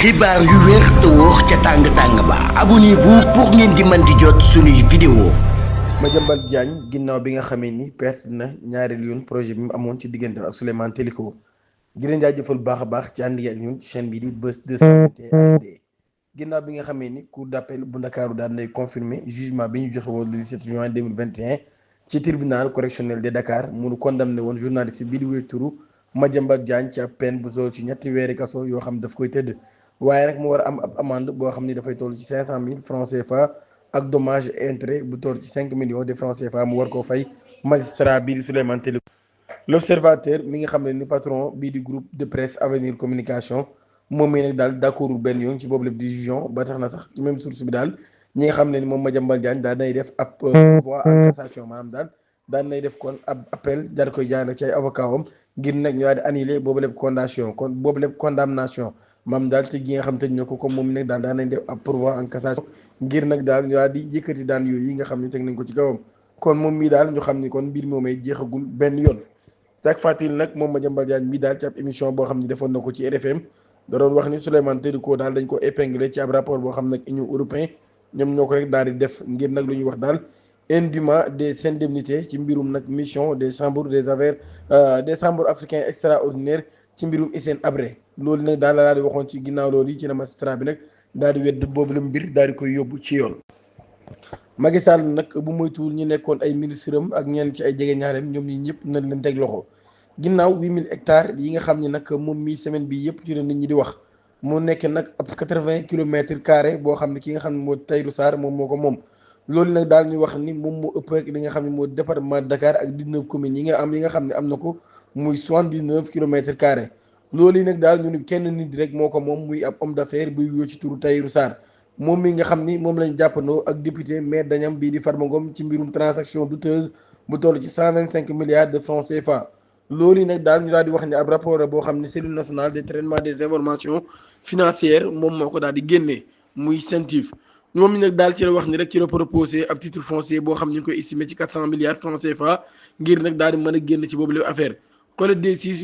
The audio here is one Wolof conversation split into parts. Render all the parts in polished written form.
xibaar yu wér te wóor ca tàng-tàng ba abonnez-vous pour ngeen di mën di jot suñuy vidéo. Madiambal Diagne ginnaaw bi nga xamee ni perte na ñaareelu yoon projet bi mu amoon ci diggante ak Souleymane Téliko di leen jaajëfal bu baax a baax ci ànd ak ñun chaîne bi di Buzz 221 HD ginnaaw bi nga xamee ni cour d'appel bu Ndakaaru daan nay confirmer jugement bi ñu joxe woon le 17 juin 2021 ci tribunal correctionnel de Dakar mu condamné woon journaliste bi di wéy turu Madiambal Diagne ci ab peine bu soo ci ñetti weeri kaso yoo xam daf koy tëdd waaye nag mu war a am ab amende boo xam ni dafay toll ci 500 000 francs CFA ak dommage et intérêt bu toll ci 5 millions de francs CFA mu war koo fay magistrat bii di Souleymane Téliko. L'observateur mi nga xam ne ni patron bii di groupe de presse Avenir Communication moom mii nag daal d'accordul benn yoon ci boobu lépp décision ba tax na sax ci même source bi daal ñi nga xam ne ni moom Madiambal Diagne daal nay def ab pourvoi en cassation maanaam daal daan nay def kon ab appel daal koy jaarale ci ay avocat am ngir nag ñu daal di annulé boobu lépp condamnation maam daal ci gi nga xam tëj na ko comme moom nag daal daan nañ def ab pourvoi en cassation ngir nag daal ñu daal di yëkkati daan yooyu yi nga xam ne teg nañ ko ci kawam kon moom mii daal ñu xam ni kon mbir moomay jeexagul benn yoon tak fàttali nag moom Madiambal Diagne mii daal ci ab émission boo xam ne defoon na ko ci RFM da doon wax ni Souleymane Téliko daal dañ ko épinglé ci ab rapport boo xam nag Union européen ñoom ñoo ko rek daal di def ngir nag lu ñuy wax daal indûment des indemnités ci mbirum nag mission des chambres des affaires des chambres africains extraordinaires ci mbirum Hissène Habré loolu nag daal la daal di waxoon ci ginnaaw loolu yi ci la magistrat bi nag daal di wedd boobu la mbir daal di koy yóbbu ci yoon. Macky Sall nag bu moytuwul ñu nekkoon ay ministre am ak ñenn ci ay jege ñaareem ñoom ñi ñëpp nañ leen teg loxo ginnaaw 8000 hectares yi nga xam ne nag moom mii semaine bi yëpp ci la nit ñi di wax mu nekk nag ab 80 kilomètres carrés boo xam ne ki nga xam ne moo Tahirou Sarr moom moo ko moom. loolu nag daal ñu wax ni moom moo ëpp rek li nga xam ne moo département de Dakar ak 19 communes yi nga xam ne am na ko muy 79 kilomètres carrés. loolu yi nag daal ñu ni kenn nit rek moo ko moom muy ab homme d'affaires buy wuyoo ci turu Tahirou Sarr moom mi nga xam ni moom lañ jàppandoo ak député maire dañam bii di Farba Ngom ci mbirum transaction douteuse bu toll ci 125 milliards de francs CFA. loolu yi nag daal ñu daal di wax ni ab rapport boo xam ne cellule nationale de traitement des informations financières moom moo ko daal di génnee muy CENTIF moom mi nag daal ci la wax ni rek ci la proposé ab titre foncier boo xam ñu ngi koy estimé ci 400 milliards francs CFA ngir nag daal di mën a génn ci boobu la affaire. collège des six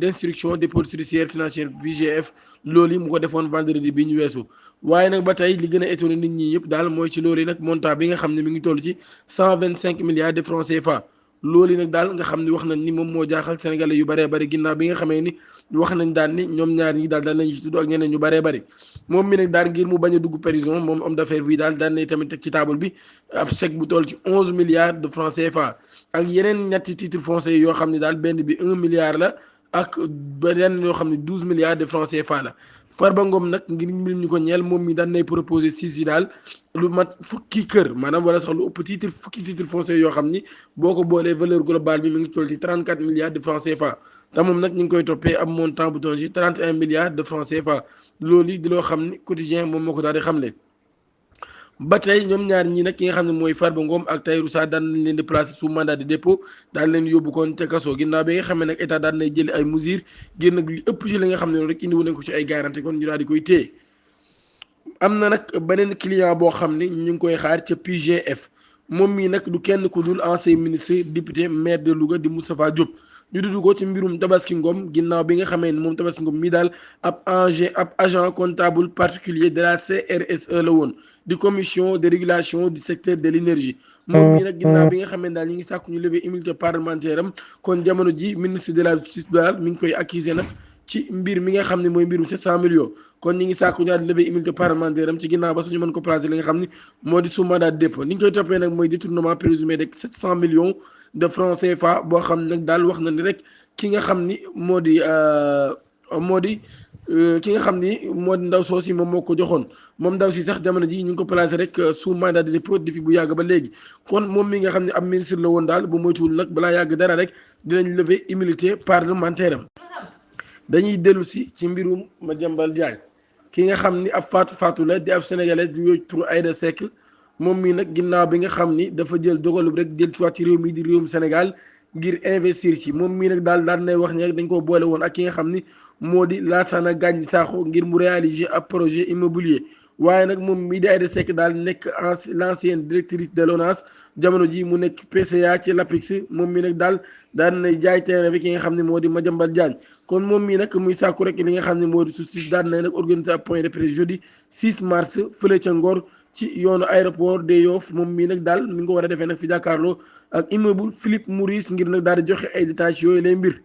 d'instruction des polices judiciaires financières BGF loolu yi mu ko defoon vendredi bi ñu weesu waaye nag ba tey li gën a étonné nit ñi yëpp daal mooy ci loolu yi nag montant bi nga xam ne mi ngi toll ci 125 milliards de francs CFA. loolu yi nag daal nga xam ne wax nañ ni moom moo jaaxal sénégalais yu bëree bëri ginnaaw bi nga xamee ni wax nañ daal ni ñoom ñaar ñi daal daan nañ ci tudd ak ñeneen ñu bëree bëri moom mi nag daal ngir mu bañ a dugg prison moom homme d'affaires bi daal daan nañ tamit teg ci table bi ab chèque bu toll ci 11 milliards de francs CFA ak yeneen ñetti titre foncier yoo xam ne daal benn bi 1 milliard la ak beneen yoo xam ne 12 milliards de francs CFA la. Farba Ngom nag ngir mbir ñu ko ñeel moom mi daan nay proposé siis yi daal lu mat fukki kër maanaam wala sax lu ëpp fukki titre foncier yoo xam ni boo ko boolee valeur globale bi mi ngi toll ci 34 milliards de francs CFA te moom nag ñu ngi koy toppee am montant bu toll ci 31 milliards de francs CFA loolu yi di loo xam ni quotidien moom moo ko daal di xamle. ba tey ñoom ñaar ñi nag ki nga xam ne mooy Farba Ngom ak Tahirou Sarr daan nañ leen di placer sous mandat de dépôt daal leen yóbbu koon ca kaso ginnaaw bi nga xam ne nag état daan nay jëli ay mesures génn nag li ëpp ci li nga xam ne rek indi wu nañ ko ci ay garantie kon ñu daal di koy téye. am na nag beneen client boo xam ne ñu ngi koy xaar ca PGF moom mii nag du kenn ku dul ancien ministre député maire de Louga di Moustapha Diop ñu dudd ko ci mbirum Tabaski Ngom ginnaaw bi nga xamee ne moom Tabaski Ngom mii daal ab agent comptable particulier de la CRSE la woon di commission de régulation du secteur de l'énergie moom mii nag ginnaaw bi nga xamee ne daal ñi ngi sàkku ñu lever immunité parlementaire am kon jamono ji ministre de la justice daal mi ngi koy accuser nag ci mbir mi nga xam ne mooy mbirum 700 millions kon ñi ngi sàkku ñaar lever immunité parlementaire am ci ginnaaw ba suñu mën ko placer li nga xam ne moo di sous mandat de dépôt ni ñu koy toppee nag mooy détournement présumé de 700 millions de francs CFA boo xam ne nag daal wax na ni rek ki nga xam ni moo di ki nga xam ni moo di ndaw soosi moom moo ko joxoon moom ndaw si sax jamono ji ñu ngi ko placé rek sous mandat de dépôt depuis bu yàgg ba léegi kon moom mi nga xam ne ab ministre la woon daal bu moytuwul nag balaa yàgg dara rek dinañ lever immunité parlementaire am. dañuy dellu si ci mbirum Madiambal Diagne ki nga xam ni ab faatu la di ab sénégalaise di yooyu turu Aïda Seck moom mii nag ginnaaw bi nga xam ni dafa jël dogalub rek jël ci réew mi di réewum Sénégal ngir investir ci moom mii nag daal daan nay wax ni rek dañ koo boole woon ak ki nga xam ni moo di Lassana Gagny Sakho ngir mu réaliser ab projet immobilier waaye nag moom mii di Aïda Seck daal nekk l'ancienne directrice de l'ONAS jamono ji mu nekk PCA ci l'APIX moom mi nag daal daan nay jaay terrain bi ki nga xam ne moo di Madiambal Diagne kon moom mii nag muy sàkku rek li nga xam ne moo di justice daan nay nag organiser ab point de presse jeudi 6 mars fële ca Ngor ci yoonu aéroport de Yoff moom mii nag daal mi ngi ko war a defee nag fi jàkkaarloo ak immeuble Philippe Maurice ngir nag daal di joxe ay détails yooyu lay mbir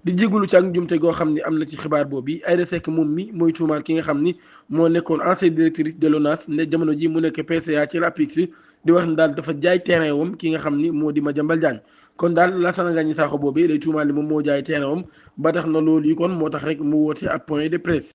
di jégalu ci ak njumte goo xam ni am na ci xibaar boobu Aïda Seck moom mi mooy tuumaal ki nga xam ni moo nekkoon ancienne directrice de l'ONAS ne jamono ji mu nekk PCA ci l'APIX di wax ni daal dafa jaay terrain wam ki nga xam ni moo di Madiambal Diagne kon daal Lassana Gagny Sakho boobu lay tuumaal ni moom moo jaay terrain wam ba tax na loolu yi kon moo tax rek mu woote ab point de presse.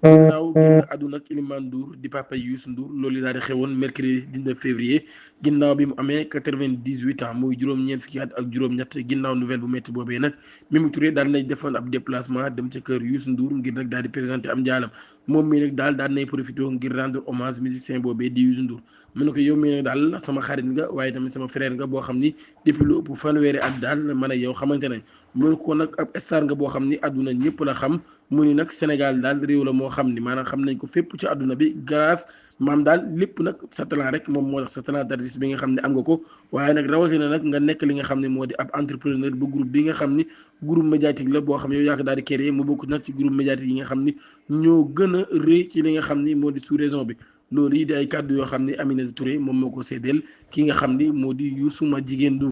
ginnaaw génn àdduna ak Elimane Ndour di papa Youssou Ndour loolu daal di xewoon mercredi 19 février ginnaaw bi mu amee 98 ans muy juróom-ñeent fukki at ak juróom-ñett ginnaaw nouvelle bu métti boobee nag Mimi Touré daal nay defoon ab déplacement dem ca kër Youssou Ndour ngir nag daal di présenté am njaalam moom mii nag daal nay profité ngir rendre hommage musicien boobee di Youssou Ndour mu ne ko yow mii nag daal sama xarit nga waaye tamit sama frère nga boo xam ni depuis lu ëpp fanweeri at daal man ak yow xamante nañ mu ne ko nag ab star nga boo xam ni àdduna ñëpp la xam mu ni nag Sénégal daal réew la moo xam ni maanaam xam nañ ko fépp ci àdduna bi grâce maam daal lépp nag sa talent rek moom moo tax sa talent d'artiste bi nga xam ne am nga ko waaye nag rawatina nag nga nekk li nga xam ne moo di ab entrepreneur bu groupe bi nga xam ni groupe médiatique la boo xam ne yow yaa ko daal di créer mu bokk nag ci groupe médiatique yi nga xam ni ñoo gën a rëy ci li nga xam ni moo di sous-région bi loolu yi di ay kàddu yoo xam ne Aminata Touré moom moo ko séddeel ki nga xam ni moo di Youssou ma jigéen du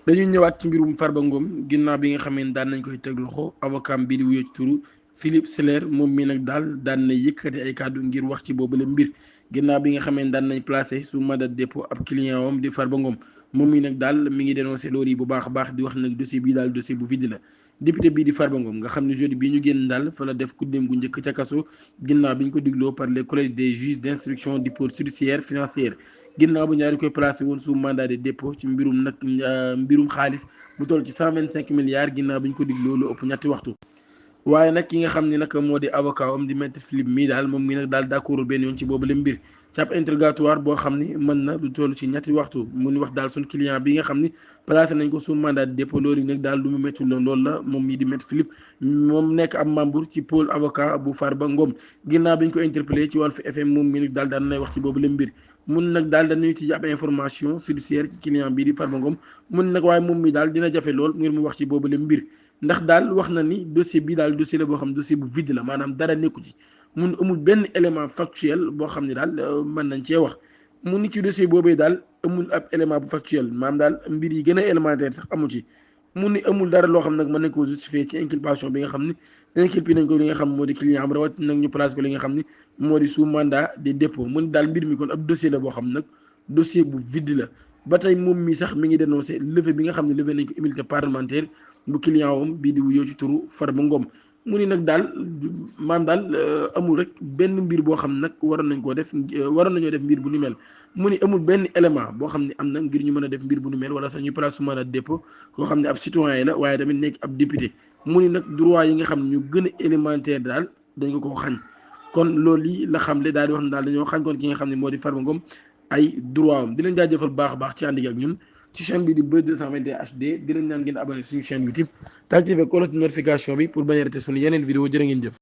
dañuy ñëwaat ci mbirum Farba Ngom ginnaaw bi nga xam ne daan nañ koy teg loxo avocat bi di wuyoo ci turu Philippe Seller moom mi nag daal daan na yëkkati ay kàddu ngir wax ci boobu la mbir ginnaaw bi nga xam ne daan nañ placé sous mandat de dépôt ab client wam di Farba Ngom moom mi nag daal mi ngi dénoncé loolu yi bu baax a baax di wax nag dossier bii daal dossier bu vide la député bii di Farba Ngom nga xam ne jeudi bii ñu génn daal fa la def kuddeem gu njëkk ca kaso ginnaaw bi ñu ko digloo par les collèges des juges d'instruction du pôle judiciaire financière ginnaaw bu ñaari koy placé woon sous mandat de dépôt ci mbirum xaalis bu toll ci 125 milliards ginnaaw bi ñu ko digloo lu ëpp ñetti waxtu waaye nag ki nga xam ne nag moo di avocat am di maître Philippe mii daal moom mii nag daal d'accordul benn yoon ci boobu la mbir ci ab interrogatoire boo xam ni mën na lu toll ci ñetti waxtu mu ni wax daal suñ client bi nga xam ni placé nañ ko sous mandat de dépôt loolu nag daal lu mu métti loolu la moom mii di maître Philippe moom nekk ab membre ci pôle avocat bu Farba Ngom ginnaaw bi ñu ko interpellé ci Walf FM moom mii nag daal daan nay wax ci boobu la mbir mun nag daal dañuy ci ab information judiciaire ci client bii di Farba Ngom mun nag waaye moom mii daal dina jafe lool ngir mu wax ci boobu la mbir ndax daal wax na ni dossier bi daal dossier la boo xam dossier bu vide la maanaam dara nekku ci mun amul benn élément factuel boo xam ne daal mën nañ cee wax mu ni ci dossier boobee daal amul ab élément bu factuel maanaam daal mbir yi gën a élémentaire sax amu ci mu ni amul dara loo xam nag mën nañ koo justifier ci inculpation bi nga xam ni inculpé nañ ko li nga xam moo di client am rawat nag ñu place ko li nga xam ni moo di sous mandat de dépôt mu ni daal mbir mi kon ab dossier la boo xam nag dossier bu vide la ba tey moom mi sax mi ngi dénoncé levée bi nga xam ne levée nañ ko immunité parlementaire bu client wam bii di wuyoo ci turu Farba Ngom mu ni nag daal daal amul rek benn mbir boo xam nag waroon nañoo def mbir bu ni mel mu ni amul benn élément boo xam ne am na ngir ñu mën a def mbir bu ni mel wala sax ñu place sous mandat de dépôt koo xam ne ab citoyen la waaye tamit nekk ab député mu ni nag droit yi nga xam ne ñu gën a élémentaire daal dañ ko xañ kon loolu yi la xam le daal di wax ne daal dañoo xañ kon ki nga xam ne moo di Farba Ngom ay droit am di leen jaajëfal baax a baax ci ànd ak ñun ci chaîne bi di Buzz 221 HD di leen ñaan ngeen abonné suñu chaîne YouTube te activé cloche de notification bi pour bañ a rater suñu yeneen vidéo jërë ngeen jëf